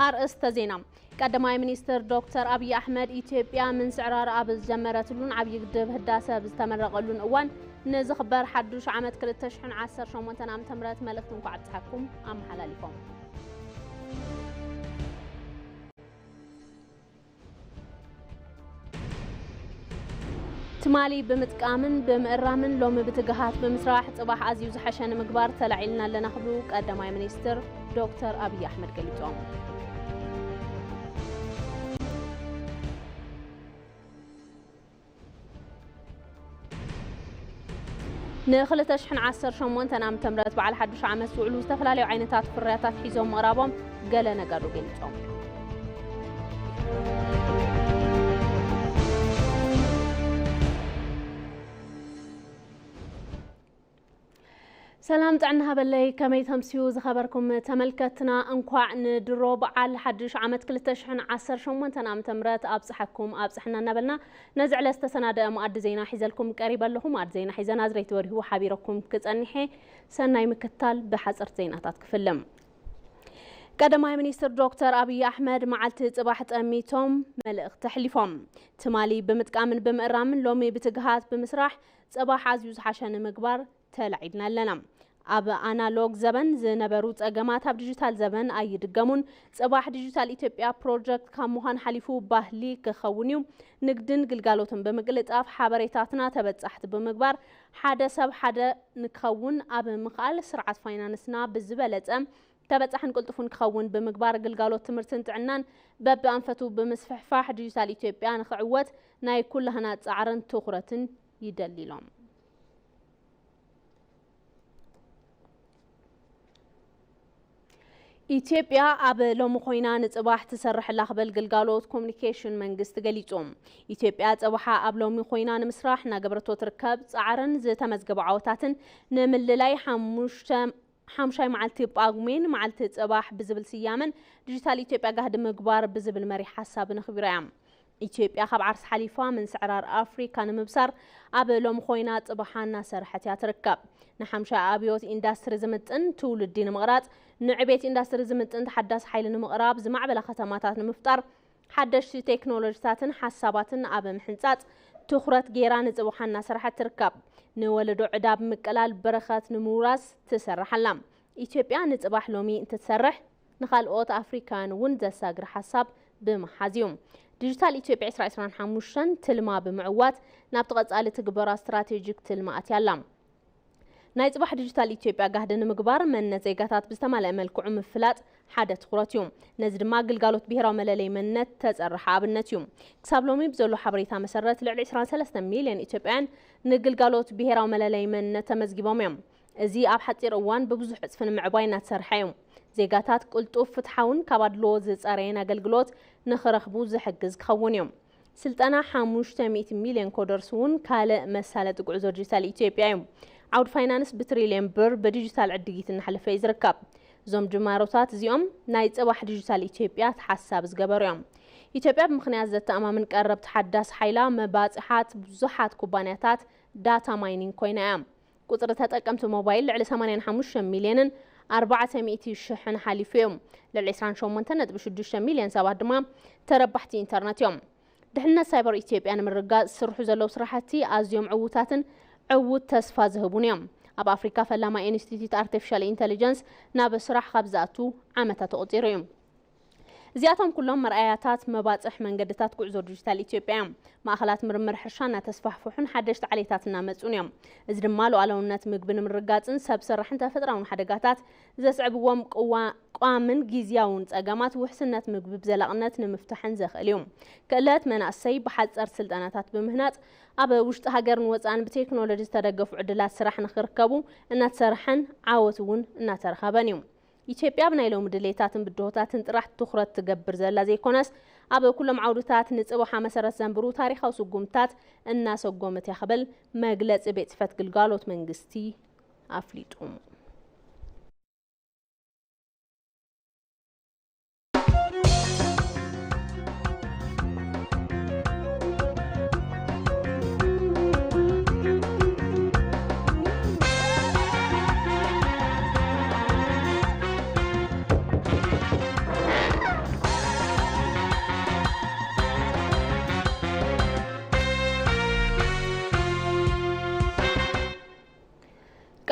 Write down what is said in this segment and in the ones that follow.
ኣርእስተ ዜና። ቀዳማይ ሚኒስትር ዶክተር ኣብይ ኣሕመድ፣ ኢትዮጵያ ምንስዕራር ኣብ ዝጀመረትሉን ዓብዪ ግድብ ህዳሰ ኣብ ዝተመረቐሉን እዋን ንዝኽበር ሓዱሽ ዓመት ክልተ ሽሕን ዓሰርተ ሸሞንተን ዓመተ ምህረት መልእኽቲ እንኳዕ ኣብፀሐኩም ኣመሓላሊፎም። ትማሊ ብምጥቃምን ብምእራምን ሎሚ ብትግሃት ብምስራሕ ጽባሕ ኣዝዩ ዝሐሸ ንምግባር ተላዒልና ኣለና ክብሉ ቀዳማይ ሚኒስትር ዶክተር ኣብይ ኣሕመድ ገሊጾም። ንክልተ ሽሕን ዓሰርተ ሸሞንተን ዓመተ ምህረት በዓል ሓዱሽ ዓመት ዝውዕሉ ዝተፈላለዩ ዓይነታት ፍርያታት ሒዞም ምቕራቦም ገለ ነጋዶ ገሊጾም። ሰላም ጥዕና ሃበለይ፣ ከመይ ተምስዩ ዝኸበርኩም ተመልከትና? እንኳዕ ንድሮ በዓል ሓድሽ ዓመት ክልተ ሽሕን ዓሰርተ ሸሞንተን ዓመተ ምህረት ኣብጽሐኩም ኣብጽሕና እናበልና፣ ነዚ ዕለት ዝተሰናደአ መኣዲ ዜና ሒዘልኩም ቀሪበ ኣለኹ። መኣዲ ዜና ሒዘ ናዝሬት ወሪሁ ሓቢረኩም ክጸንሐ። ሰናይ ምክታል። ብሓጸርቲ ዜናታት ክፍልም። ቀዳማይ ሚኒስትር ዶክተር ኣብይ ኣሕመድ መዓልቲ ጽባሕ ጠሚቶም መልእኽቲ ኣሕሊፎም። ትማሊ ብምጥቃምን ብምእራምን ሎሚ ብትግሃት ብምስራሕ ጽባሕ ኣዝዩ ዝሓሸ ንምግባር ተላዒልና ኣለና። ኣብ ኣናሎግ ዘበን ዝነበሩ ጸገማት ኣብ ዲጂታል ዘበን ኣይድገሙን። ጽባሕ ዲጂታል ኢትዮጵያ ፕሮጀክት ካብ ምዃን ሓሊፉ ባህሊ ክኸውን እዩ። ንግድን ግልጋሎትን ብምቅልጣፍ ሓበሬታትና ተበጻሕቲ ብምግባር ሓደ ሰብ ሓደ ንክኸውን ኣብ ምኽኣል ስርዓት ፋይናንስና ብዝበለጸ ተበጻሕን ቅልጡፍን ክኸውን ብምግባር ግልጋሎት ትምህርትን ጥዕናን በብኣንፈቱ ብምስፍሕፋሕ ዲጂታል ኢትዮጵያ ንክዕወት ናይ ኩላህና ጻዕርን ትኹረትን ይደሊ ኢሎም። ኢትዮጵያ ኣብ ሎሚ ኮይና ንጽባሕ ትሰርሕ ኣላ ክብል ግልጋሎት ኮሙኒኬሽን መንግስቲ ገሊጹ። ኢትዮጵያ ጽባሓ ኣብ ሎሚ ኮይና ንምስራሕ እናገበረቶ ትርከብ ጻዕርን ዝተመዝገቡ ዓወታትን ንምልላይ ሓሙሽተ ሓሙሻይ መዓልቲ ጳጉሜን መዓልቲ ጽባሕ ብዝብል ስያመን ዲጂታል ኢትዮጵያ ጋህዲ ምግባር ብዝብል መሪሕ ሓሳብን ኣኽቢራ እያ። ኢትዮጵያ ካብ ዓርሲ ሓሊፋ ምንስዕራር ኣፍሪካ ንምብሳር ኣብ ሎም ኮይና ጽባሓ እናሰርሐት እያ ትርከብ። ንሓምሻይ ኣብዮት ኢንዳስትሪ ዝምጥን ትውልዲ ንምቕራጽ፣ ንዕቤት ኢንዳስትሪ ዝምጥን ተሓዳሲ ሓይሊ ንምቕራብ፣ ዝማዕበላ ከተማታት ንምፍጣር፣ ሓደሽቲ ቴክኖሎጂታትን ሓሳባትን ኣብ ምሕንጻጽ ትኹረት ገይራ ንጽባሓ እናሰርሐት ትርከብ። ንወለዶ ዕዳ ብምቅላል በረኸት ንምውራስ ትሰርሕ ኣላ። ኢትዮጵያ ንጽባሕ ሎሚ እንትትሰርሕ ንኻልኦት ኣፍሪካውያን እውን ዘሳግር ሓሳብ ብምሓዝ እዩ። ዲጂታል ኢትዮጵያ ዕስራ ዕስራን ሓሙሽተን ትልማ ብምዕዋት ናብቲ ቀጻሊ ትግበራ ስትራቴጂክ ትልሚ ኣትያ ኣላ። ናይ ጽባሕ ዲጂታል ኢትዮጵያ ጋህዲ ንምግባር መንነት ዜጋታት ብዝተማልአ መልክዑ ምፍላጥ ሓደ ትኹረት እዩ። ነዚ ድማ ግልጋሎት ብሄራዊ መለለይ መንነት ተጸርሐ ኣብነት እዩ። ክሳብ ሎሚ ብዘሎ ሓበሬታ መሰረት ልዕሊ ዕስራን ሰለስተን ሚልዮን ኢትዮጵያውያን ንግልጋሎት ብሄራዊ መለለይ መንነት ተመዝጊቦም እዮም። እዚ ኣብ ሓጺር እዋን ብብዙሕ ዕጽፊ ንምዕባይ እናተሰርሐ እዩ። ዜጋታት ቅልጡፍ፣ ፍትሓውን ካብ ኣድልዎ ዝጸረየን ኣገልግሎት ንኽረኽቡ ዝሕግዝ ክኸውን እዩ። ስልጠና ሓሙሽተ ሚእቲ ሚልዮን ኮደርስ እውን ካልእ መሳለጢ ጉዕዞ ዲጂታል ኢትዮጵያ እዩ። ዓውዲ ፋይናንስ ብትሪልዮን ብር ብዲጂታል ዕድጊት እናሕለፈ እዩ ዝርከብ። እዞም ጅማሮታት እዚኦም ናይ ጽባሕ ዲጂታል ኢትዮጵያ ተሓሳቢ ዝገበሩ እዮም። ኢትዮጵያ ብምኽንያት ዘተኣማምን ቀረብ ተሓዳሲ ሓይላ መባጽሓት ብዙሓት ኩባንያታት ዳታ ማይኒንግ ኮይና እያ። ቁጽሪ ተጠቀምቲ ሞባይል ልዕሊ ሰማንያን ሓሙሽተ ሚልዮንን ኣርባዕተ ሚእቲ ሽሕን ሓሊፉ እዩ። ልዕሊ ዕስራን ሸሞንተን ነጥቢ ሽዱሽተ ሚልዮን ሰባት ድማ ተረባሕቲ ኢንተርነት እዮም። ድሕነት ሳይበር ኢትዮጵያ ንምርጋጽ ዝስርሑ ዘለዉ ስራሕቲ ኣዝዮም ዕዉታትን ዕዉት ተስፋ ዝህቡን እዮም። ኣብ ኣፍሪካ ፈላማይ ኢንስቲትዩት ኣርቲፊሻል ኢንተሊጀንስ ናብ ስራሕ ካብ ዝኣቱ ዓመታት ተቖጺሩ እዩ። እዚኣቶም ኩሎም መርኣያታት መባጽሕ መንገድታት ጉዕዞ ዲጂታል ኢትዮጵያ እዮም። ማእኸላት ምርምር ሕርሻ እናተስፋሕፍሑን ሓደሽቲ ዓሌታት እናመጹን እዮም። እዚ ድማ ሉዓላውነት ምግቢ ንምርጋጽን ሰብ ሰራሕን ተፈጥራውን ሓደጋታት ዘስዕብዎም ቅዋ-፣ ቋምን ግዝያውን ጸገማት ውሕስነት ምግቢ ብዘላቕነት ንምፍታሕን ዘኽእል እዩ። ክእለት መናእሰይ ብሓጸርቲ ስልጠናታት ብምህናጽ ኣብ ውሽጢ ሃገርን ወጻእን ብቴክኖሎጂ ዝተደገፉ ዕድላት ስራሕ ንኽርከቡ እናተሰርሐን ዓወት እውን እናተረኸበን እዩ። ኢትዮጵያ ብናይ ሎሚ ድሌታትን ብድሆታትን ጥራሕ ትኹረት ትገብር ዘላ ዘይኮነስ፣ ኣብ ኩሎም ዓውድታት ንጽባሓ መሰረት ዘንብሩ ታሪኻዊ ስጉምታት እናሰጎመት እያ ክብል መግለጺ ቤት ጽሕፈት ግልጋሎት መንግስቲ ኣፍሊጡ።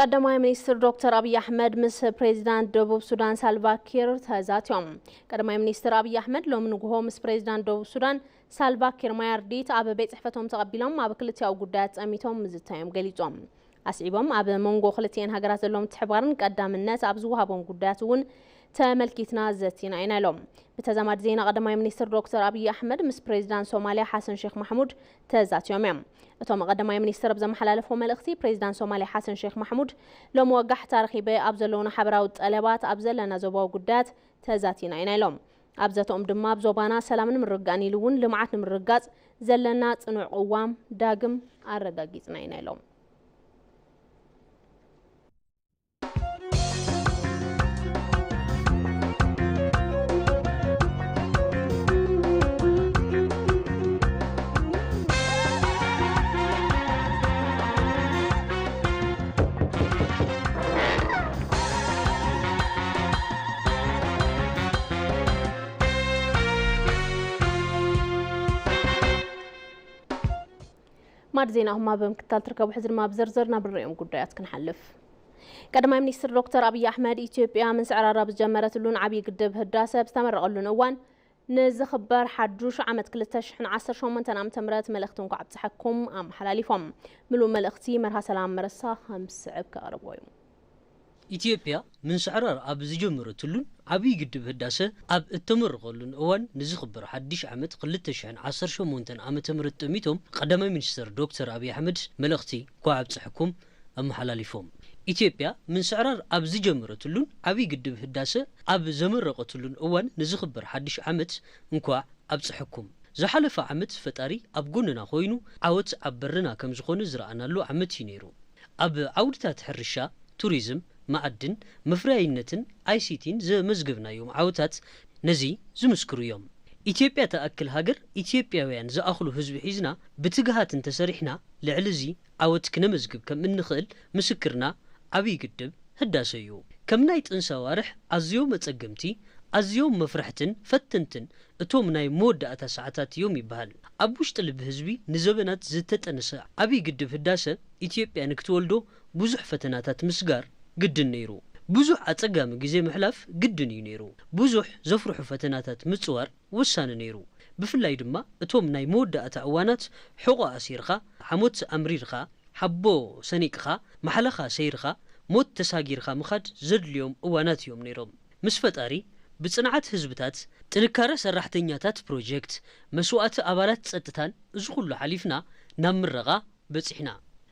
ቀዳማይ ሚኒስትር ዶክተር ኣብይ ኣሕመድ ምስ ፕሬዚዳንት ደቡብ ሱዳን ሳልቫ ኪር ተዛትዮም። ቀዳማይ ሚኒስትር ኣብይ ኣሕመድ ሎሚ ንግሆ ምስ ፕሬዚዳንት ደቡብ ሱዳን ሳልቫ ኪር ማያርዲት ኣብ ቤት ጽሕፈቶም ተቐቢሎም ኣብ ክልቲኣዊ ጉዳያት ጸሚቶም ምዝታዮም ገሊጾም። ኣስዒቦም ኣብ መንጎ ክልቲኤን ሃገራት ዘሎ ምትሕብባርን ቀዳምነት ኣብ ዝወሃቦም ጉዳያት እውን ተመልኪትና ዘቲና ኢና ኢሎም። ብተዛማዲ ዜና ቀዳማይ ሚኒስትር ዶክተር ኣብይ ኣሕመድ ምስ ፕሬዚዳንት ሶማልያ ሓሰን ሼክ ማሕሙድ ተዛትዮም እዮም። እቶም ቀዳማይ ሚኒስትር ኣብ ዘመሓላለፎ መልእኽቲ ፕሬዚዳንት ሶማልያ ሓሰን ሼክ ማሕሙድ ሎሚ ወጋሕታ ረኺበ ኣብ ዘለውና ሓበራዊ ጠለባት ኣብ ዘለና ዞባዊ ጉዳያት ተዛቲና ኢና ኢሎም። ኣብ ዘተኦም ድማ ኣብ ዞባና ሰላም ንምርግጋእን ኢሉ እውን ልምዓት ንምርግጋፅ ዘለና ፅኑዕ ቅዋም ዳግም ኣረጋጊፅና ኢና ኢሎም። ማድ ዜናኹም ኣብ ምክትታል ትርከቡ። ሕዚ ድማ ብዝርዝር ናብ ንሪኦም ጉዳያት ክንሓልፍ። ቀዳማይ ሚኒስትር ዶክተር ኣብይ ኣሕመድ፣ ኢትዮጵያ ምንስዕራራ ብዝጀመረትሉን ዓብዪ ግድብ ህዳሰ ብዝተመረቐሉን እዋን ንዝኽበር ሓዱሽ ዓመት ክልተ ሽሕን ዓሰርተ ሸሞንተን ዓመተ ምህረት መልእኽቲ እንኳዕ ኣብፀሐኩም ኣመሓላሊፎም። ምሉእ መልእኽቲ መርሃ ሰላም መረሳ ከም ዝስዕብ ከቕርቦ እዩ። ኢትዮጵያ ምንስዕራር ኣብ ዝጀመረትሉን ዓብዪ ግድብ ህዳሰ ኣብ እተመረቐሉን እዋን ንዝኽበር ሓድሽ ዓመት ክልተ ሽሕን ዓሰርተ ሸሞንተን ዓመተ ምህረት ጠሚቶም ቀዳማይ ሚኒስትር ዶክተር ኣብይ ኣሕመድ መልእኽቲ እንኳዕ ኣብፀሐኩም ኣመሓላሊፎም። ኢትዮጵያ ምንስዕራር ኣብ ዝጀመረትሉን ዓብዪ ግድብ ህዳሰ ኣብ ዘመረቐትሉን እዋን ንዝኽበር ሓድሽ ዓመት እንኳዕ ኣብፀሐኩም። ዝሓለፈ ዓመት ፈጣሪ ኣብ ጎንና ኮይኑ ዓወት ኣብ በርና ከም ዝኾነ ዝረኣናሉ ዓመት እዩ ነይሩ። ኣብ ዓውድታት ሕርሻ፣ ቱሪዝም፣ መዓድን፣ መፍረያይነትን ኣይሲቲን ዘመዝገብናዮም ዓወታት ነዚ ዝምስክሩ እዮም። ኢትዮጵያ ትኣክል ሃገር፣ ኢትዮጵያውያን ዝኣኽሉ ህዝቢ ሒዝና ብትግሃት እንተሰሪሕና ልዕሊ እዚ ዓወት ክነመዝግብ ከም እንኽእል ምስክርና ዓብዪ ግድብ ህዳሰ እዩ። ከም ናይ ጥንሲ ኣዋርሕ ኣዝዮም ኣጸገምቲ፣ ኣዝዮም መፍርሕትን ፈተንትን እቶም ናይ መወዳእታ ሰዓታት እዮም ይበሃል። ኣብ ውሽጢ ልቢ ህዝቢ ንዘበናት ዝተጠንሰ ዓብዪ ግድብ ህዳሰ ኢትዮጵያ ንክትወልዶ ብዙሕ ፈተናታት ምስጋር ግድን ነይሩ። ብዙሕ ኣጸጋሚ ግዜ ምሕላፍ ግድን እዩ ነይሩ። ብዙሕ ዘፍርሑ ፈተናታት ምጽዋር ወሳኒ ነይሩ። ብፍላይ ድማ እቶም ናይ መወዳእታ እዋናት ሕቖ ኣሲርኻ፣ ሓሞት ኣምሪርካ፣ ሓቦ ሰኒቅኻ፣ ማሕላኻ ሰይርካ፣ ሞት ተሳጊርካ ምኻድ ዘድልዮም እዋናት እዮም ነይሮም። ምስ ፈጣሪ ብጽንዓት ህዝብታት፣ ጥንካረ ሰራሕተኛታት ፕሮጀክት፣ መስዋእቲ ኣባላት ጸጥታን እዚ ኩሉ ሓሊፍና ናብ ምረቓ በጺሕና።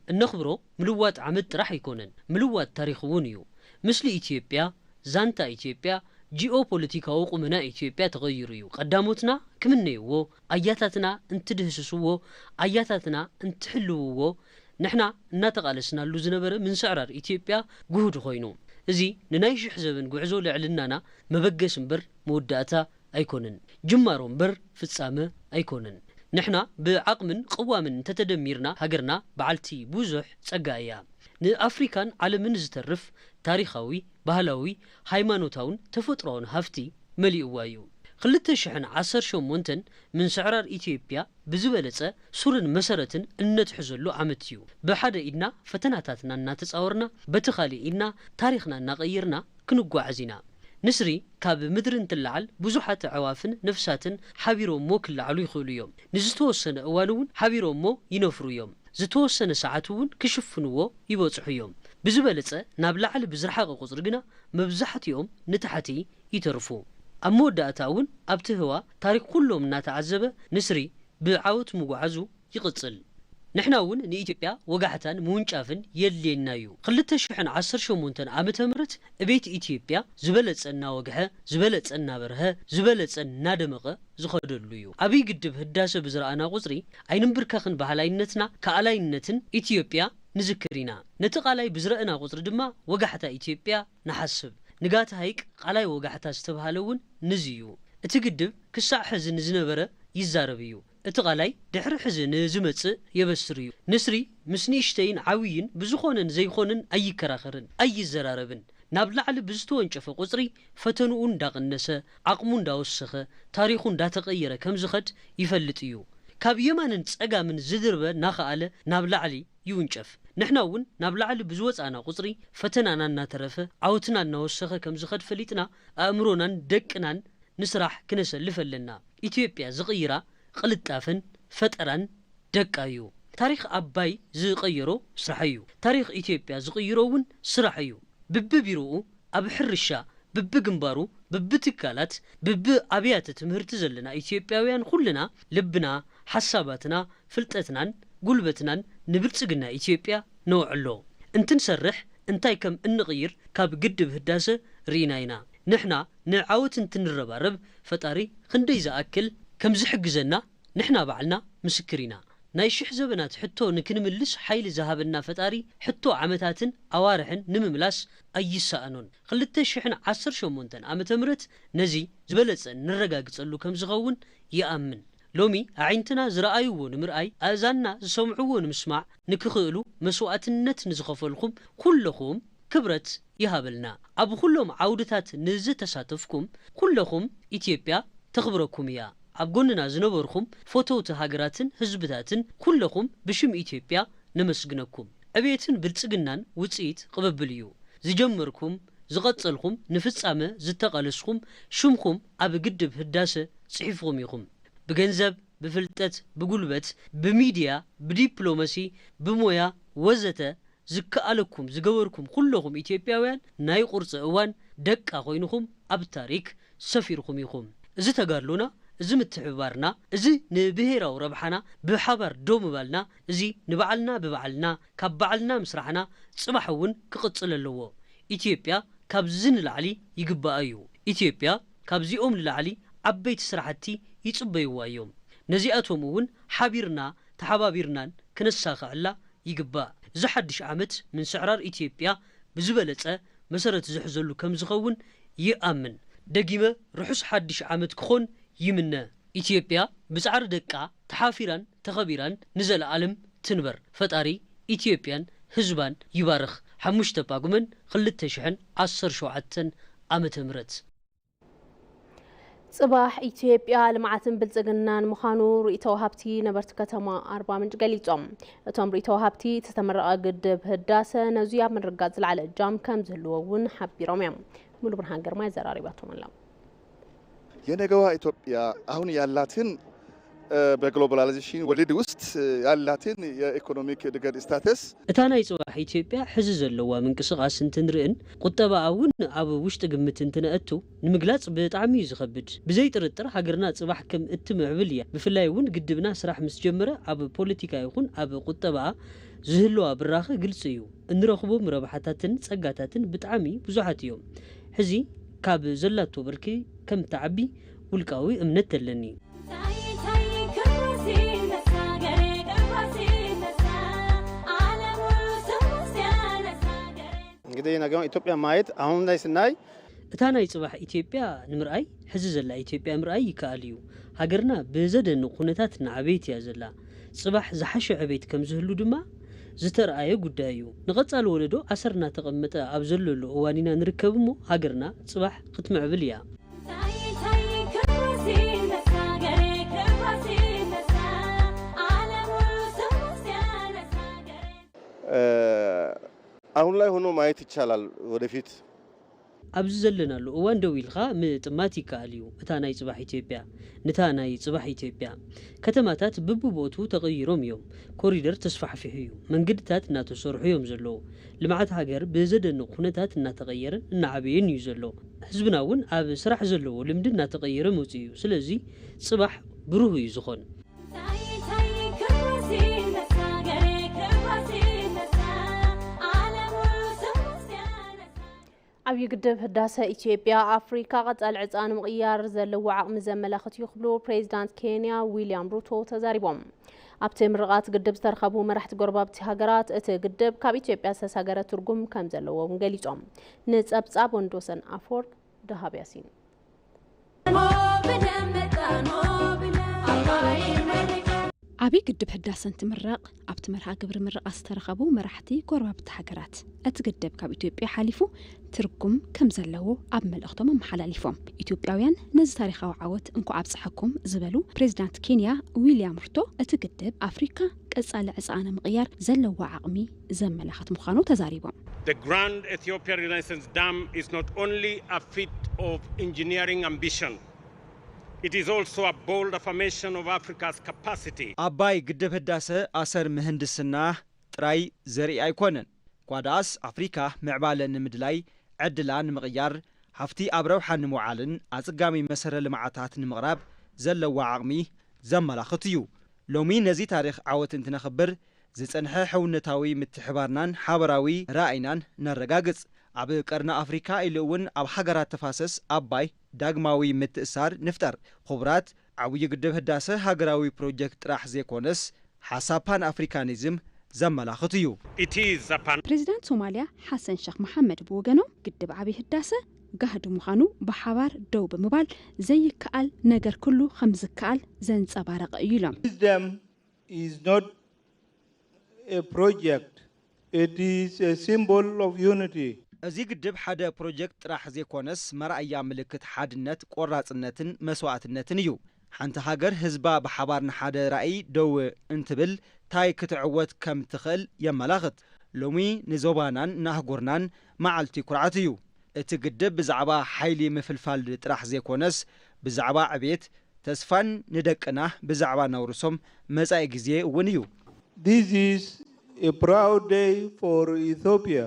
እነኽብሮ ምልዋጥ ዓመት ጥራሕ ኣይኮነን፣ ምልዋጥ ታሪኽ እውን እዩ። ምስሊ ኢትዮጵያ፣ ዛንታ ኢትዮጵያ፣ ጂኦፖለቲካዊ ቁመና ኢትዮጵያ ተቐይሩ እዩ። ቀዳሞትና ክምነይዎ፣ ኣያታትና እንትድህስስዎ፣ ኣያታትና እንትሕልውዎ፣ ንሕና እናተቓለስናሉ ዝነበረ ምንስዕራር ኢትዮጵያ ጉህድ ኮይኑ። እዚ ንናይ ሽሕ ዘበን ጉዕዞ ልዕልናና መበገሲ እምበር መወዳእታ ኣይኮነን። ጅማሮ እምበር ፍጻመ ኣይኮነን። ንሕና ብዓቕምን ቅዋምን እንተተደሚርና፣ ሃገርና በዓልቲ ብዙሕ ጸጋ እያ። ንኣፍሪካን ዓለምን ዝተርፍ ታሪኻዊ፣ ባህላዊ፣ ሃይማኖታውን ተፈጥሮኣውን ሃፍቲ መሊእዋ እዩ። ክልተ ሽሕን ዓሰርተ ሸሞንተን ምንስዕራር ኢትዮጵያ ብዝበለጸ ሱርን መሰረትን እነትሕዘሉ ዓመት እዩ። ብሓደ ኢድና ፈተናታትና እናተጻወርና፣ በቲ ካልእ ኢድና ታሪኽና እናቐየርና ክንጓዓዝ ኢና። ንስሪ ካብ ምድሪ እንትለዓል ብዙሓት ኣዕዋፍን ነፍሳትን ሓቢሮሞ ክለዓሉ ይኽእሉ እዮም። ንዝተወሰነ እዋን እውን ሓቢሮሞ ይነፍሩ እዮም። ዝተወሰነ ሰዓት እውን ክሽፍንዎ ይበጽሑ እዮም። ብዝበለጸ ናብ ላዕሊ ብዝረሓቐ ቁጽሪ ግና መብዛሕትኦም ንታሕቲ ይተርፉ። ኣብ መወዳእታ እውን ኣብቲ ህዋ ታሪኽ ኩሎም እናተዓዘበ ንስሪ ብዓወት ምጉዓዙ ይቕጽል። ንሕና እውን ንኢትዮጵያ ወጋሕታን ምውንጫፍን የድልየና እዩ። ክልተ ሽሕን ዓሰርተ ሸሞንተን ዓመተ ምህረት እቤት ኢትዮጵያ ዝበለጸ እናወግሐ፣ ዝበለጸ እናበርሀ፣ ዝበለጸ እናደመቐ ዝኸደሉ እዩ። ዓብይ ግድብ ህዳሰ ብዝረኣና ቁጽሪ ኣይንንብርከኽን በሃላይነትና ከኣላይነትን ኢትዮጵያ ንዝክር ኢና። ነቲ ቃላይ ብዝረእና ቁጽሪ ድማ ወጋሕታ ኢትዮጵያ ንሓስብ። ንጋት ሃይቅ ቃላይ ወጋሕታ ዝተብሃለ እውን ንዚ እዩ። እቲ ግድብ ክሳዕ ሕዚ ንዝነበረ ይዛረብ እዩ። እቲ ቃላይ ድሕሪ ሕዚ ንዝመጽእ የበስር እዩ። ንስሪ ምስ ንእሽተይን ዓብይን ብዝኾነን ዘይኾነን ኣይከራኸርን፣ ኣይዘራረብን። ናብ ላዕሊ ብዝተወንጨፈ ቁጽሪ ፈተንኡ እንዳቐነሰ፣ ዓቕሙ እንዳወሰኸ፣ ታሪኹ እንዳተቐየረ ከም ዝኸድ ይፈልጥ እዩ። ካብ የማንን ጸጋምን ዝድርበ እናኸኣለ ናብ ላዕሊ ይውንጨፍ። ንሕና እውን ናብ ላዕሊ ብዝወጻእና ቁጽሪ፣ ፈተናና እናተረፈ፣ ዓወትና እናወሰኸ ከም ዝኸድ ፈሊጥና፣ ኣእምሮናን ደቅናን ንስራሕ ክነሰልፍ ኣለና። ኢትዮጵያ ዝቕይራ ቅልጣፈን ፈጠራን ደቃ እዩ። ታሪኽ ኣባይ ዝቐየሮ ስራሕ እዩ። ታሪኽ ኢትዮጵያ ዝቕይሮ እውን ስራሕ እዩ። ብብቢሮኡ፣ ኣብ ሕርሻ፣ ብብግንባሩ፣ ብብትካላት፣ ብብኣብያተ ትምህርቲ ዘለና ኢትዮጵያውያን ኩልና ልብና፣ ሓሳባትና፣ ፍልጠትናን ጉልበትናን ንብልጽግና ኢትዮጵያ ነውዕሎ። እንትንሰርሕ እንታይ ከም እንቕይር ካብ ግድብ ህዳሰ ርኢና ኢና። ንሕና ንዓወት እንትንረባረብ ፈጣሪ ክንደይ ዝኣክል ከም ዝሕግዘና ንሕና ባዕልና ምስክር ኢና። ናይ ሽሕ ዘበናት ሕቶ ንክንምልስ ሓይሊ ዝሃበና ፈጣሪ ሕቶ ዓመታትን ኣዋርሕን ንምምላስ ኣይሰኣኖን። ክልተ ሽሕን ዓሰርተ ሸሞንተን ዓመተ ምህረት ነዚ ዝበለጸ ንረጋግጸሉ ከም ዝኸውን ይኣምን። ሎሚ ኣዒንትና ዝረኣይዎ ንምርኣይ፣ ኣእዛንና ዝሰምዕዎ ንምስማዕ ንክኽእሉ መስዋእትነት ንዝኸፈልኩም ኩለኹም ክብረት ይሃበልና። ኣብ ኩሎም ዓውድታት ንዝተሳተፍኩም ኩለኹም ኢትዮጵያ ተኽብረኩም እያ። ኣብ ጎንና ዝነበርኩም ፈተውቲ ሃገራትን ህዝብታትን ኩለኹም ብሽም ኢትዮጵያ ነመስግነኩም። ዕቤትን ብልጽግናን ውጽኢት ቅብብል እዩ። ዝጀመርኩም፣ ዝቐጸልኩም፣ ንፍጻመ ዝተቓለስኩም ሽምኩም ኣብ ግድብ ህዳሰ ጽሒፍኩም ኢኹም። ብገንዘብ፣ ብፍልጠት፣ ብጉልበት፣ ብሚድያ፣ ብዲፕሎማሲ፣ ብሞያ ወዘተ ዝከኣለኩም ዝገበርኩም ኩለኹም ኢትዮጵያውያን ናይ ቁርፂ እዋን ደቃ ኮይንኹም ኣብ ታሪክ ሰፊርኩም ኢኹም። እዚ ተጋድሎና፣ እዚ ምትሕብባርና፣ እዚ ንብሄራዊ ረብሓና ብሓባር ደው ምባልና፣ እዚ ንባዕልና ብባዕልና ካብ ባዕልና ምስራሕና ፅባሕ እውን ክቕፅል ኣለዎ። ኢትዮጵያ ካብዚ ንላዕሊ ይግባኣ እዩ። ኢትዮጵያ ካብዚኦም ንላዕሊ ዓበይቲ ስራሕቲ ይፅበይዋ እዮም። ነዚኣቶም እውን ሓቢርና ተሓባቢርናን ክነሳኽዐላ ይግባእ። እዚ ሓድሽ ዓመት ምንስዕራር ኢትዮጵያ ብዝበለፀ መሰረት ዝሕዘሉ ከም ዝኸውን ይኣምን። ደጊመ ርሑስ ሓድሽ ዓመት ክኾን ይምነ። ኢትዮጵያ ብፃዕሪ ደቃ ተሓፊራን ተኸቢራን ንዘለኣለም ትንበር። ፈጣሪ ኢትዮጵያን ህዝባን ይባርኽ። ሓሙሽተ ጳጉመን ክልተ ሽሕን ዓሰርተ ሸውዓተን ዓመተ ምህረት። ጽባሕ ኢትዮጵያ ልምዓትን ብልጽግናን ምዃኑ ርእይቶ ወሃብቲ ነበርቲ ከተማ ኣርባ ምንጭ ገሊጾም። እቶም ርእይቶ ወሃብቲ፣ እቲ ዝተመረቐ ግድብ ህዳሰ ነዙይ ኣብ ምርግጋጽ ዝለዓለ እጃም ከም ዝህልዎ እውን ሓቢሮም እዮም። ሙሉ ብርሃን ግርማ የዘራሪባቶም ኣላ። የነገዋ ኢትዮጵያ አሁን ያላትን በግሎባላይዜሽን ወርልድ ውስጥ ያላትን የኢኮኖሚክ እድገት ስታተስ እታ ናይ ጽባሕ ኢትዮጵያ ሕዚ ዘለዋ ምንቅስቓስ እንትንርእን ቁጠባኣ እውን ኣብ ውሽጢ ግምት እንትነእቱ ንምግላጽ ብጣዕሚ እዩ ዝኸብድ። ብዘይ ጥርጥር ሃገርና ጽባሕ ከም እትምዕብል እያ። ብፍላይ እውን ግድብና ስራሕ ምስ ጀመረ ኣብ ፖለቲካ ይኹን ኣብ ቁጠባኣ ዝህልዋ ብራኸ ግልጺ እዩ። እንረኽቦም ረብሓታትን ጸጋታትን ብጣዕሚ ብዙሓት እዮም። ሕዚ ካብ ዘላቶ ብርኪ ከም ትዓቢ ውልቃዊ እምነት ኣለኒ። እንግዲህ ነገውን ኢትዮጵያ ማየት አሁን ላይ ስናይ እታ ናይ ጽባሕ ኢትዮጵያ ንምርኣይ ሕዚ ዘላ ኢትዮጵያ ምርኣይ ይከኣል እዩ። ሃገርና ብዘደንቕ ኩነታት እናዓበየት እያ ዘላ። ጽባሕ ዝሓሸ ዕቤት ከም ዝህሉ ድማ ዝተርኣየ ጉዳይ እዩ። ንቐጻሊ ወለዶ ኣሰር እናተቐመጠ ኣብ ዘለሉ እዋን ኢና ንርከብ እሞ ሃገርና ጽባሕ ክትምዕብል እያ። አሁን ላይ ሆኖ ማየት ይቻላል ወደፊት ኣብዚ ዘለናሉ እዋን ደው ኢልካ ምጥማት ይከኣል እዩ። እታ ናይ ጽባሕ ኢትዮጵያ ንታ ናይ ጽባሕ ኢትዮጵያ ከተማታት ብብቦቱ ተቐይሮም እዮም። ኮሪደር ተስፋሕፊሑ እዩ። መንገድታት እናተሰርሑ እዮም ዘለዉ። ልምዓት ሃገር ብዘደንቕ ኩነታት እናተቐየረን እናዓበየን እዩ ዘሎ። ህዝብና እውን ኣብ ስራሕ ዘለዎ ልምዲ እናተቐየረ መፅኡ እዩ። ስለዚ ጽባሕ ብሩህ እዩ ዝኾን። ዓብዪ ግድብ ህዳሰ ኢትዮጵያ ኣፍሪካ ቀፃሊ ዕፃ ንምቕያር ዘለዎ ዓቕሚ ዘመላኽት እዩ ክብሉ ፕሬዚዳንት ኬንያ ዊልያም ሩቶ ተዛሪቦም። ኣብቲ ምርቓት ግድብ ዝተረኸቡ መራሕቲ ጎረባብቲ ሃገራት እቲ ግድብ ካብ ኢትዮጵያ ዝተሳገረ ትርጉም ከም ዘለዎ እውን ገሊፆም። ንፀብፃብ ወንዶሰን ኣፈወርቅ ደሃብ ያሲን። ኣብይ ግድብ ህዳሰ እንትምረቕ ኣብቲ መርሃ ግብሪ ምረቓ ዝተረኸቡ መራሕቲ ጎረባብቲ ሃገራት እቲ ግድብ ካብ ኢትዮጵያ ሓሊፉ ትርጉም ከም ዘለዎ ኣብ መልእኽቶም ኣመሓላሊፎም። ኢትዮጵያውያን ነዚ ታሪኻዊ ዓወት እንኳዕ ኣብፀሐኩም ዝበሉ ፕሬዚዳንት ኬንያ ዊልያም ሩቶ እቲ ግድብ ኣፍሪካ ቀፃሊ ዕፃኣ ንምቕያር ዘለዋ ዓቕሚ ዘመላኽት ምዃኑ ተዛሪቦም። The Grand Ethiopia Renaissance Dam is not only a feat of engineering ambition, it is also a bold affirmation of Africa's capacity. ኣባይ ግድብ ህዳሰ ኣሰር ምህንድስና ጥራይ ዘርኢ ኣይኮነን። ኳ ደኣስ ኣፍሪካ ምዕባለ ንምድላይ ዕድላ ንምቕያር ሃፍቲ ኣብ ረብሓ ንምውዓልን ኣፅጋሚ መሰረ ልምዓታት ንምቕራብ ዘለዋ ዓቕሚ ዘመላኽት እዩ። ሎሚ ነዚ ታሪኽ ዓወት እንትነኽብር ዝፀንሐ ሕውነታዊ ምትሕባርናን ሓበራዊ ራእይናን ነረጋግፅ። ኣብ ቀርኒ ኣፍሪካ ኢሉ እውን ኣብ ሃገራት ተፋሰስ ኣባይ ዳግማዊ ምትእሳር ንፍጠር። ክቡራት ዓብዪ ግድብ ህዳሰ ሃገራዊ ፕሮጀክት ጥራሕ ዘይኮነስ ሓሳብ ፓን ኣፍሪካኒዝም ዘመላኽት እዩ። It is a pan ፕሬዚዳንት ሶማሊያ ሓሰን ሸኽ መሓመድ ብወገኖም ግድብ ዓብዪ ህዳሰ ጋህዲ ምዃኑ ብሓባር ደው ብምባል ዘይከኣል ነገር ኩሉ ከም ዝከኣል ዘንጸባረቐ እዩ ኢሎም። This dam is not a project, it is a symbol of unity. እዚ ግድብ ሓደ ፕሮጀክት ጥራሕ ዘይኮነስ መርኣያ ምልክት ሓድነት፣ ቆራፅነትን መስዋእትነትን እዩ። ሓንቲ ሃገር ህዝባ ብሓባር ንሓደ ራእይ ደው እንትብል ታይ ክትዕወት ከም ትኽእል የመላኽት። ሎሚ ንዞባናን ንኣህጉርናን መዓልቲ ኩርዓት እዩ። እቲ ግድብ ብዛዕባ ሓይሊ ምፍልፋል ጥራሕ ዘይኮነስ ብዛዕባ ዕቤት፣ ተስፋን ንደቅና ብዛዕባ ነውርሶም መጻኢ ግዜ እውን እዩ። This is a proud day for Ethiopia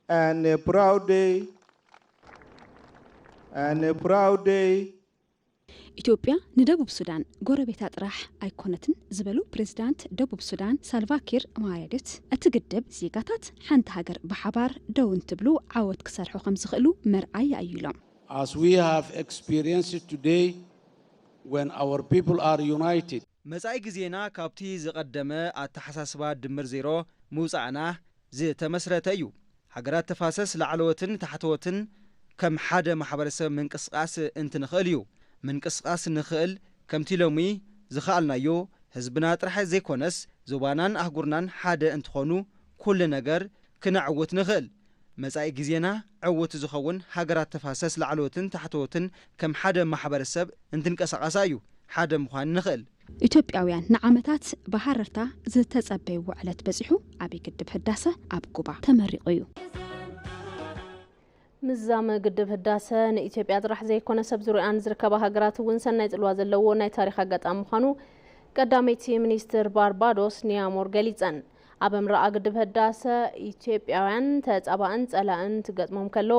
and a proud day and a proud day ኢትዮጵያ ንደቡብ ሱዳን ጎረቤታ ጥራሕ ኣይኮነትን ዝበሉ ፕሬዚዳንት ደቡብ ሱዳን ሳልቫኪር ማያርዲት እቲ ግድብ ዜጋታት ሓንቲ ሃገር ብሓባር ደው እንትብሉ ዓወት ክሰርሑ ከም ዝኽእሉ መርኣያ እዩ ኢሎም። As we have experienced today, when our people are united, መጻኢ ግዜና ካብቲ ዝቐደመ ኣተሓሳስባ ድምር ዜሮ ምውጻእና ዝተመስረተ እዩ። ሃገራት ተፋሰስ ላዕለዎትን ታሕተዎትን ከም ሓደ ማሕበረሰብ ምንቅስቓስ እንትንኽእል እዩ። ምንቅስቓስ ንኽእል ከምቲ ሎሚ ዝኸኣልናዮ ህዝብና ጥራሕ ዘይኮነስ ዞባናን ኣህጉርናን ሓደ እንትኾኑ ኩሉ ነገር ክነዕውት ንኽእል። መጻኢ ግዜና ዕውት ዝኸውን ሃገራት ተፋሰስ ላዕለዎትን ታሕተዎትን ከም ሓደ ማሕበረሰብ እንትንቀሳቐሳ እዩ ሓደ ምዃን ንኽእል። ኢትዮጵያውያን ንዓመታት ብሃረርታ ዝተጸበይዎ ዕለት በጺሑ ኣብይ ግድብ ህዳሰ ኣብ ጉባ ተመሪቑ እዩ። ምዛመ ግድብ ህዳሰ ንኢትዮጵያ ጥራሕ ዘይኮነ ሰብ ዙሪኣን ዝርከባ ሃገራት እውን ሰናይ ጽልዋ ዘለዎ ናይ ታሪኽ ኣጋጣሚ ምዃኑ ቀዳመይቲ ሚኒስትር ባርባዶስ ኒያሞር ገሊጸን። ኣብ ምረቓ ግድብ ህዳሰ ኢትዮጵያውያን ተጻባእን ጸላእን ትገጥሞም ከሎ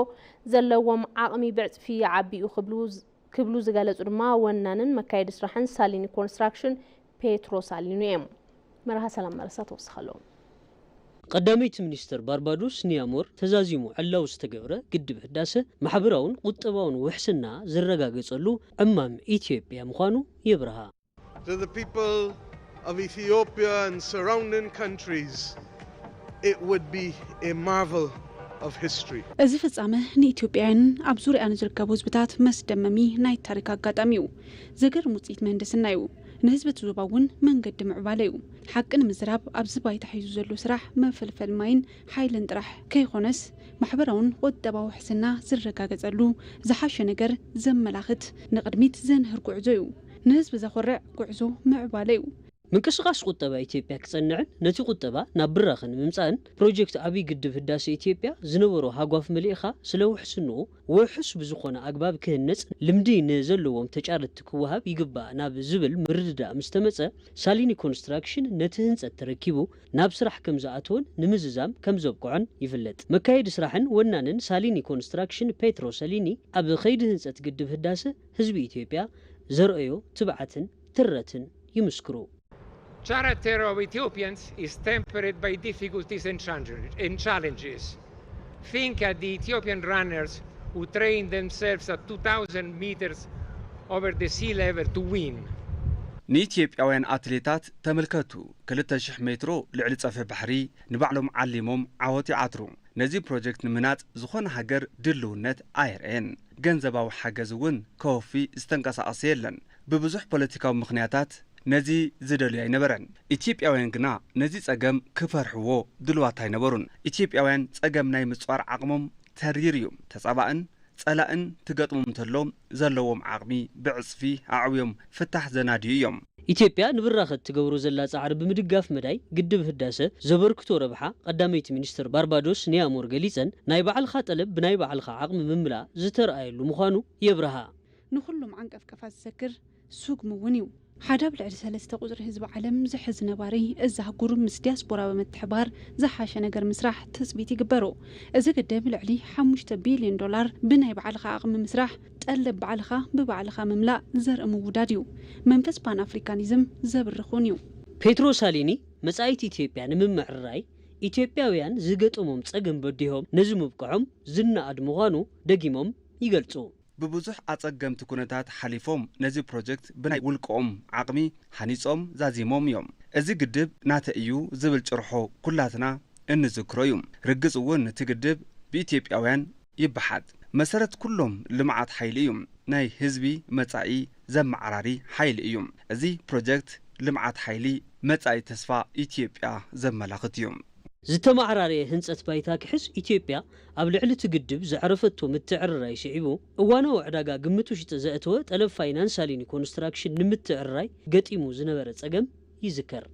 ዘለዎም ዓቕሚ ብዕጽፊ ይዓቢ እዩ ክብሉ ክብሉ ዝገለጹ ድማ ወናንን መካየዲ ስራሕን ሳሊኒ ኮንስትራክሽን ፔትሮ ሳሊኒ እዮም። መርሃ ሰላም መረሳ ተወስኸሎም። ቀዳመይቲ ሚኒስትር ባርባዶስ ኒያሞር ተዛዚሙ ዕላዊ ዝተገብረ ግድብ ህዳሰ ማሕበራውን ቁጠባውን ውሕስና ዝረጋገጸሉ ዕማም ኢትዮጵያ ምዃኑ የብርሃ። To the people of Ethiopia and surrounding countries, it would be a marvel of history. እዚ ፍጻመ ንኢትዮጵያውያንን ኣብ ዙርያኣን ዝርከቡ ህዝብታት መስደመሚ ናይ ታሪክ ኣጋጣሚ እዩ። ዘገርም ውፅኢት ምህንድስና እዩ። ንህዝቢ እቲ ዞባ እውን መንገዲ ምዕባለ እዩ። ሓቂ ንምዝራብ ኣብዚ ባይታ ሒዙ ዘሎ ስራሕ መፈልፈል ማይን ሓይልን ጥራሕ ከይኾነስ ማሕበራውን ቁጠባዊ ውሕስና ዝረጋገፀሉ ዝሓሸ ነገር ዘመላኽት ንቕድሚት ዘንህር ጉዕዞ እዩ። ንህዝቢ ዘኹርዕ ጉዕዞ ምዕባለ እዩ። ምንቅስቓስ ቁጠባ ኢትዮጵያ ክጸንዕን ነቲ ቁጠባ ናብ ብራኸ ንምምጻእን ፕሮጀክት ዓብዪ ግድብ ህዳሰ ኢትዮጵያ ዝነበሮ ሃጓፍ መሊእኻ ስለ ውሕስንኡ ውሑስ ብዝኾነ ኣግባብ ክህነጽ ልምዲ ንዘለዎም ተጫረትቲ ክወሃብ ይግባእ ናብ ዝብል ምርድዳእ ምስ ተመጸ ሳሊኒ ኮንስትራክሽን ነቲ ህንጸት ተረኪቡ ናብ ስራሕ ከም ዝኣተወን ንምዝዛም ከም ዘብቅዖን ይፍለጥ። መካየዲ ስራሕን ወናንን ሳሊኒ ኮንስትራክሽን ፔትሮ ሰሊኒ ኣብ ኸይዲ ህንጸት ግድብ ህዳሰ ህዝቢ ኢትዮጵያ ዘርእዮ ትብዓትን ትረትን ይምስክሩ። Character of Ethiopians is tempered by difficulties and challenges. Think at the Ethiopian runners who train themselves at two thousand meters over the sea level to win. ንኢትዮጵያውያን ኣትሌታት ተመልከቱ። ክልተ ሽሕ ሜትሮ ልዕሊ ጸፍሒ ባሕሪ ንባዕሎም ዓሊሞም ዓወት ይዓትሩ። ነዚ ፕሮጀክት ንምህናጽ ዝኾነ ሃገር ድልውነት ኣየርእየን። ገንዘባዊ ሓገዝ እውን ከወፊ ዝተንቀሳቐሰ የለን። ብብዙሕ ፖለቲካዊ ምኽንያታት ነዚ ዝደልዩ ኣይነበረን። ኢትዮጵያውያን ግና ነዚ ጸገም ክፈርሕዎ ድልዋት ኣይነበሩን። ኢትዮጵያውያን ጸገም ናይ ምጽዋር ዓቕሞም ተሪር እዩ። ተጻባእን ጸላእን ትገጥሞም እንተሎ ዘለዎም ዓቕሚ ብዕጽፊ ኣዕብዮም ፍታሕ ዘናድዩ እዮም። ኢትዮጵያ ንብራኸ እትገብሮ ዘላ ጻዕሪ ብምድጋፍ መዳይ ግድብ ህዳሰ ዘበርክቶ ረብሓ ቀዳመይቲ ሚኒስትር ባርባዶስ ኒያሞር ገሊጸን፣ ናይ ባዕልኻ ጠለብ ብናይ ባዕልኻ ዓቕሚ ምምላእ ዝተርኣየሉ ምዃኑ የብርሃ። ንኹሎም ዓንቀፍቀፋት ዝዘክር ስጉሚ እውን እዩ። ሓደ ኣብ ልዕሊ ሰለስተ ቁጽሪ ህዝቢ ዓለም ዝሕዝ ነባሪ፣ እዛ ኣህጉር ምስ ዲያስፖራ ብምትሕባር ዝሓሸ ነገር ምስራሕ ትጽቢት ይግበሩ። እዚ ግድብ ልዕሊ ሓሙሽተ ቢልዮን ዶላር ብናይ ባዕልኻ ዓቕሚ ምስራሕ፣ ጠለብ ባዕልኻ ብባዕልኻ ምምላእ ዘርኢ ምውዳድ እዩ። መንፈስ ፓን ኣፍሪካኒዝም ዘብርኽ እውን እዩ። ፔትሮ ሳሊኒ መጻኢት ኢትዮጵያ ንምምዕርራይ ኢትዮጵያውያን ዝገጠሞም ጸገም በዲሆም ነዚ ምብቅዖም ዝነኣድ ምዃኑ ደጊሞም ይገልጹ። ብብዙሕ ኣጸገምቲ ኩነታት ሓሊፎም ነዚ ፕሮጀክት ብናይ ውልቅኦም ዓቕሚ ሃኒጾም ዛዚሞም እዮም። እዚ ግድብ ናተይ እዩ ዝብል ጭርሖ ኩላትና እንዝክሮ እዩ። ርግጽ እውን እቲ ግድብ ብኢትዮጵያውያን ይበሓት። መሰረት ኩሎም ልምዓት ሓይሊ እዩ። ናይ ህዝቢ መጻኢ ዘመዓራሪ ሓይሊ እዩ። እዚ ፕሮጀክት ልምዓት ሓይሊ መጻኢ ተስፋ ኢትዮጵያ ዘመላኽት እዩ። ዝተመዓራረየ ህንጸት ባይታ ክሕዝ ኢትዮጵያ ኣብ ልዕሊ እቲ ግድብ ዘዕረፈቶ ምትዕርራይ ስዒቡ፣ እዋናዊ ዕዳጋ ግምት ውሽጢ ዘእተወ ጠለብ ፋይናንስ ሳሊኒ ኮንስትራክሽን ንምትዕርራይ ገጢሙ ዝነበረ ጸገም ይዝከር።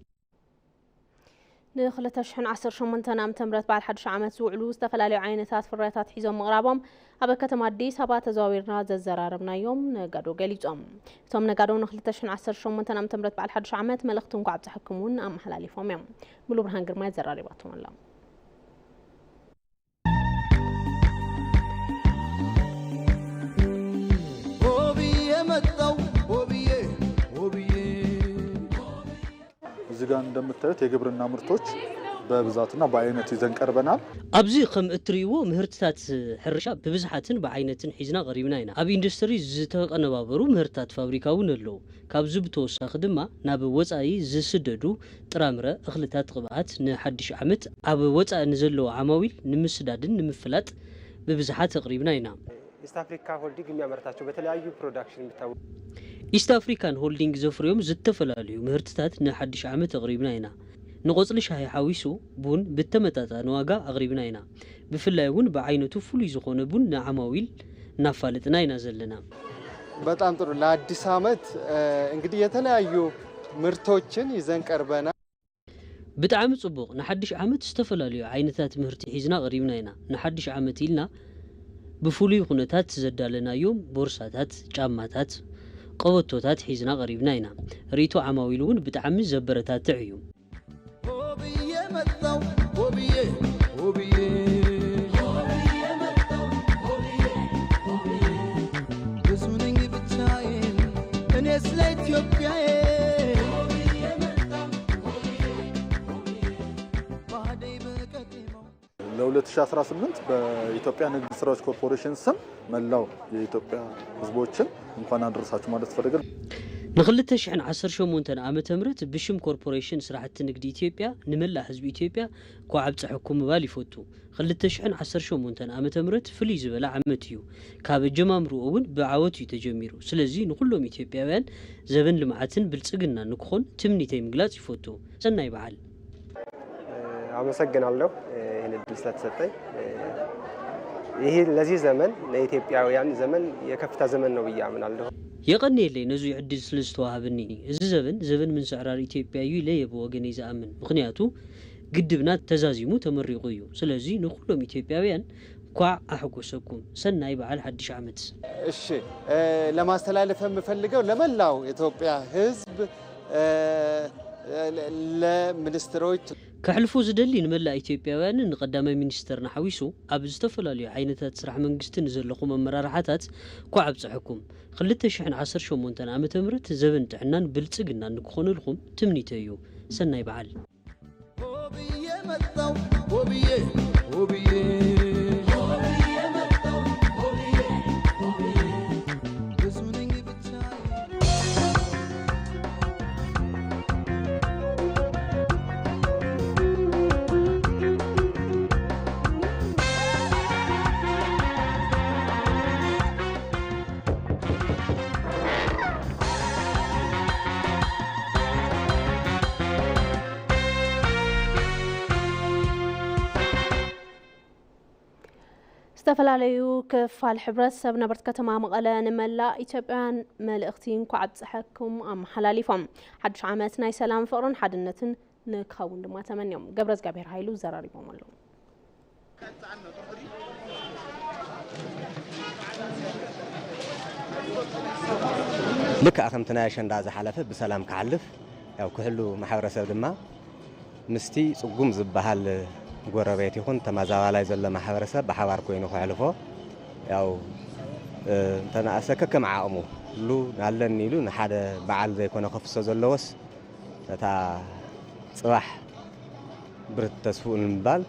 ን ክልተ ሽሕን ዓሰርተ ሸሞንተን ዓመተ ምህረት በዓል ሓድሽ ዓመት ዝውዕሉ ዝተፈላለዩ ዓይነታት ፍርያታት ሒዞም ምቕራቦም ኣብ ከተማ ኣዲስ ኣበባ ተዘዋዊርና ዘዘራረብናዮም ነጋዶ ገሊጾም። እቶም ነጋዶ ን ክልተ ሽሕን ዓሰርተ ሸሞንተን ዓመተ ምህረት በዓል ሓድሽ ዓመት መልእኽቲ እንኳዕ ኣብፀሐኩም እውን ኣመሓላሊፎም እዮም። ሙሉ ብርሃን ግርማይ ዘራሪባቶም ኣላ። ሆብዬ መጣው ሆብዬ ሆብዬ። እዚህ ጋር እንደምታዩት የግብርና ምርቶች በብዛትና በአይነት ይዘን ቀርበናል። ኣብዚ ከም እትርእይዎ ምህርትታት ሕርሻ ብብዝሓትን ብዓይነትን ሒዝና ቀሪብና ኢና። ኣብ ኢንዱስትሪ ዝተቐነባበሩ ምህርትታት ፋብሪካ እውን ኣለዉ። ካብዚ ብተወሳኺ ድማ ናብ ወጻኢ ዝስደዱ ጥራምረ፣ እኽልታት፣ ቅብኣት ንሓድሽ ዓመት ኣብ ወጻኢ ንዘለዉ ዓማዊል ንምስዳድን ንምፍላጥ ብብዝሓት ኣቕሪብና ኢና። ኢስት አፍሪካ ሆልዲንግ የሚያመርታቸው በተለያዩ ፕሮዳክሽን የሚታወቁ ኢስት አፍሪካን ሆልዲንግ ዘፍርዮም ዝተፈላለዩ ምህርትታት ንሓድሽ ዓመት ኣቕሪብና ኢና። ንቆጽሊ ሻሂ ሓዊሱ ቡን ብተመጣጣኒ ዋጋ ኣቕሪብና ኢና። ብፍላይ እውን ብዓይነቱ ፍሉይ ዝኾነ ቡን ንዓማዊል እናፋለጥና ኢና ዘለና። በጣም ጥሩ። ለአዲስ ዓመት፣ እ፣ እንግዲህ የተለያዩ ምርቶችን ይዘን ቀርበናል። ብጣዕሚ ጽቡቕ። ንሓድሽ ዓመት ዝተፈላለዩ ዓይነታት ምህርቲ ሒዝና ቀሪብና ኢና። ንሓድሽ ዓመት ኢልና ብፍሉይ ኩነታት ዘዳለናዮም ቦርሳታት፣ ጫማታት፣ ቀበቶታት ሒዝና ቀሪብና ኢና። ርእይቶ ዓማዊል እውን ብጣዕሚ ዘበረታትዕ እዩ። ሆብዬ መጣው ሆብዬ ሆብዬ። ብዙ ነኝ ብቻዬ እኔ ስለ ኢትዮጵያዬ። ለ ሁለት ሺ አስራ ስምንት በኢትዮጵያ ንግድ ስራዎች ኮርፖሬሽን ስም መላው የኢትዮጵያ ህዝቦችን እንኳን አደረሳችሁ ማለት እፈልጋለሁ። ን ክልተ ሽሕን ዓሰርተ ሸሞንተን ዓመተ ምህረት ብሽም ኮርፖሬሽን ስራሕቲ ንግዲ ኢትዮጵያ ንመላእ ህዝቢ ኢትዮጵያ እንኳዕ ኣብፀሐኩም ምባል ይፈቱ። ክልተ ሽሕን ዓሰርተ ሸሞንተን ዓመተ ምህረት ፍልይ ዝበለ ዓመት እዩ። ካብ ኣጀማምርኡ እውን ብዓወት እዩ ተጀሚሩ። ስለዚ ንኩሎም ኢትዮጵያውያን ዘበን ልምዓትን ብልፅግናን ንክኾን ትምኒተይ ምግላፅ ይፈቱ። ሰናይ በዓል። አመሰግናለሁ፣ ይህን እድል ስለተሰጠኝ። ይህ ለዚህ ዘመን ለኢትዮጵያውያን ዘመን የከፍታ ዘመን ነው ብዬ አምናለሁ። የቐንየለይ ነዙይ ዕድል ስለ ዝተዋሃበኒ። እዚ ዘበን ዘበን ምንስዕራር ኢትዮጵያ እዩ ኢለ እየ ብወገነይ ዝኣምን። ምኽንያቱ ግድብና ተዛዚሙ ተመሪቑ እዩ። ስለዚ ንኹሎም ኢትዮጵያውያን እንኳዕ ኣሕጎሰኩም። ሰናይ በዓል ሓድሽ ዓመት። እሺ፣ እ፣ ለማስተላለፍ የምፈልገው ለመላው የኢትዮጵያ ህዝብ፣ እ፣ ለ-፣ ለሚኒስትሮች። ከሕልፎ ዝደሊ ንመላእ ኢትዮጵያውያንን ንቀዳማይ ሚኒስተርና ሓዊሱ ኣብ ዝተፈላለዩ ዓይነታት ስራሕ መንግስቲ ንዘለኹም ኣመራርሓታት እንኳዕ ኣብፀሐኩም። ክልተ ሽሕን ዓሰርተ ሸሞንተን ዓመተ ምህረት ዘበን ጥዕናን ብልፅግናን ንክኾነልኩም ትምኒተይ እዩ። ሰናይ በዓል። ሆብዬ መጣው ሆብዬ ሆብዬ። ብዙ ነኝ ብቻዬ። ዝተፈላለዩ ክፋል ሕብረተሰብ ነበርቲ ከተማ መቐለ ንመላእ ኢትዮጵያውያን መልእኽቲ እንኳዕ ኣብፀሐኩም ኣመሓላሊፎም። ሓድሽ ዓመት ናይ ሰላም፣ ፍቕርን ሓድነትን ንክኸውን ድማ ተመንዮም። ገብረ እግዚኣብሔር ሃይሉ ዘራሪቦም ኣለዉ። ልክዕ ከምቲ ናይ ኣሸንዳ ዝሓለፈ ብሰላም ክሓልፍ፣ ያው ክሕሉ ማሕበረሰብ ድማ ምስቲ ጽጉም ዝበሃል ጎረቤት ይኹን ተመዛባላይ ዘሎ ማሕበረሰብ ብሓባር ኮይኑ ክሕልፎ፣ ያው እንተነኣሰ ከከም ዓቕሙ፣ ኩሉ ኣለኒ ኢሉ ንሓደ በዓል ዘይኮነ ከፍሶ ዘለዎስ፣ ነታ ጽባሕ ብርት ተስፍኡ ንምባል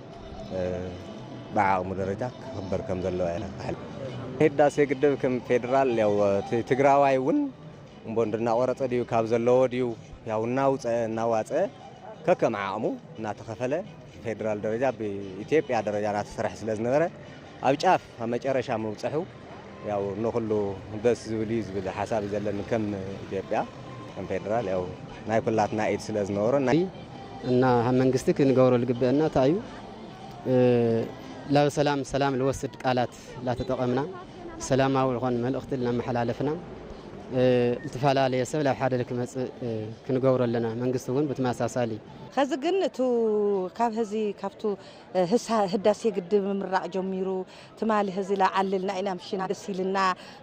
ብዓቕሙ ደረጃ ክኽበር ከም ዘለዎ እየ። ህዳሴ ግድብ ከም ፌደራል፣ ያው እቲ ትግራዋይ እውን እምቦ እንዳቆረፀ ድዩ፣ ካብ ዘለዎ ድዩ፣ ያው እናውፀ እናዋፀ ከከም ዓቕሙ እናተኸፈለ፣ ብፌደራል ደረጃ ብኢትዮጵያ ደረጃ እናተሰርሐ ስለ ዝነበረ፣ ኣብ ጫፍ ኣብ መጨረሻ ምብፅሑ ያው ንኹሉ ደስ ዝብል እዩ ዝብል ሓሳብ እዩ ዘለኒ። ከም ኢትዮጵያ፣ ከም ፌደራል፣ ያው ናይ ኩላትና ኢድ ስለ ዝነበሮ፣ ናይ እና መንግስቲ ክንገብሮ ዝግበአና እንታይ እዩ? ላብ ሰላም ሰላም ልወስድ ቃላት ላተጠቐምና፣ ሰላማዊ ዝኾን መልእኽቲ ልናመሓላለፍና፣ ልተፈላለየ ሰብ ላብ ሓደ ልክመፅእ ክንገብሮ ኣለና። መንግስቲ እውን ብተመሳሳሊ። ኸዚ ግን እቱ ካብ ህዚ ካብቱ ህዳሴ ግድብ ምምራቕ ጀሚሩ፣ ትማሊ ህዚ ላዓልልና ኢና ምሽና ደስ ኢልና።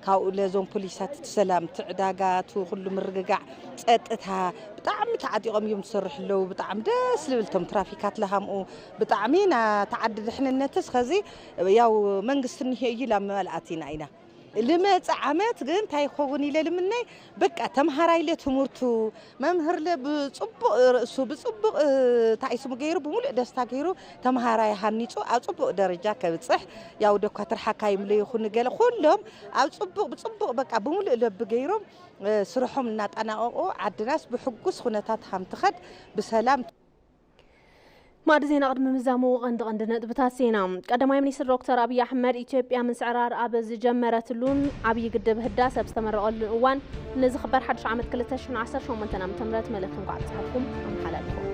ካብኡ ለዞም ፖሊሳት እቲ ሰላም፣ እቲ ዕዳጋ፣ እቲ ኩሉ ምርግጋዕ፣ ጸጥታ ብጣዕሚ ተዓጢቖም እዮም ዝሰርሑ ኣለዉ። ብጣዕሚ ደስ ልብል እቶም ትራፊካት ለሃምኡ ብጣዕሚ ናታ ዓዲ ድሕንነትስ ኸዚ ያው መንግስቲ እኒሄ እዩ ላብ መባልኣት ኢና ኢና ልመጽእ ዓመት ግን እንታይ ይኸውን ኢለ ልምነይ በቃ ተምሃራይ ለ ትምህርቱ መምህር ለ ብጽቡቕ ርእሱ ብጽቡቕ ታይስሙ ገይሩ ብሙሉእ ደስታ ገይሩ ተምሃራይ ሃኒጹ ኣብ ጽቡቕ ደረጃ ከብጽሕ ያው ደኳትር ሓካይም ለ ይኹን ገለ ኩሎም ኣብ ጽቡቕ ብጽቡቕ በቃ ብሙሉእ ለቢ ገይሮም ስርሖም እናጠናቐቑ ዓድናስ ብሕጉስ ኩነታት ሃምትኸድ ብሰላም ማዕዲ ዜና ቅድሚ ምዛሙ ቀንዲ ቀንዲ ነጥብታት ዜና። ቀዳማይ ሚኒስትር ዶክተር ኣብይ ኣሕመድ ኢትዮጵያ ምስዕራር ኣብ ዝጀመረትሉን ዓብዪ ግድብ ህዳሰ ኣብ ዝተመረቐሉን እዋን ንዝኽበር ሓድሽ ዓመት ክልተ ሽሕን ዓሰርተ ሸሞንተን ዓመተ ምህረት መልእኽቲ እንኳዕ ኣብፀሐኩም ኣመሓላሊፎም።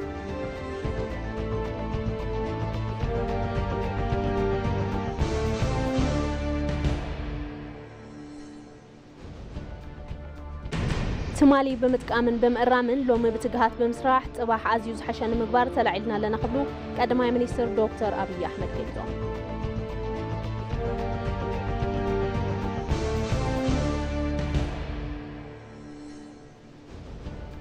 ትማሊ ብምጥቃምን ብምእራምን ሎሚ ብትግሃት ብምስራሕ ጽባሕ ኣዝዩ ዝሐሸ ንምግባር ተላዒልና ኣለና ክብሉ ቀዳማይ ሚኒስትር ዶክተር ኣብይ ኣሕመድ ገሊጾም።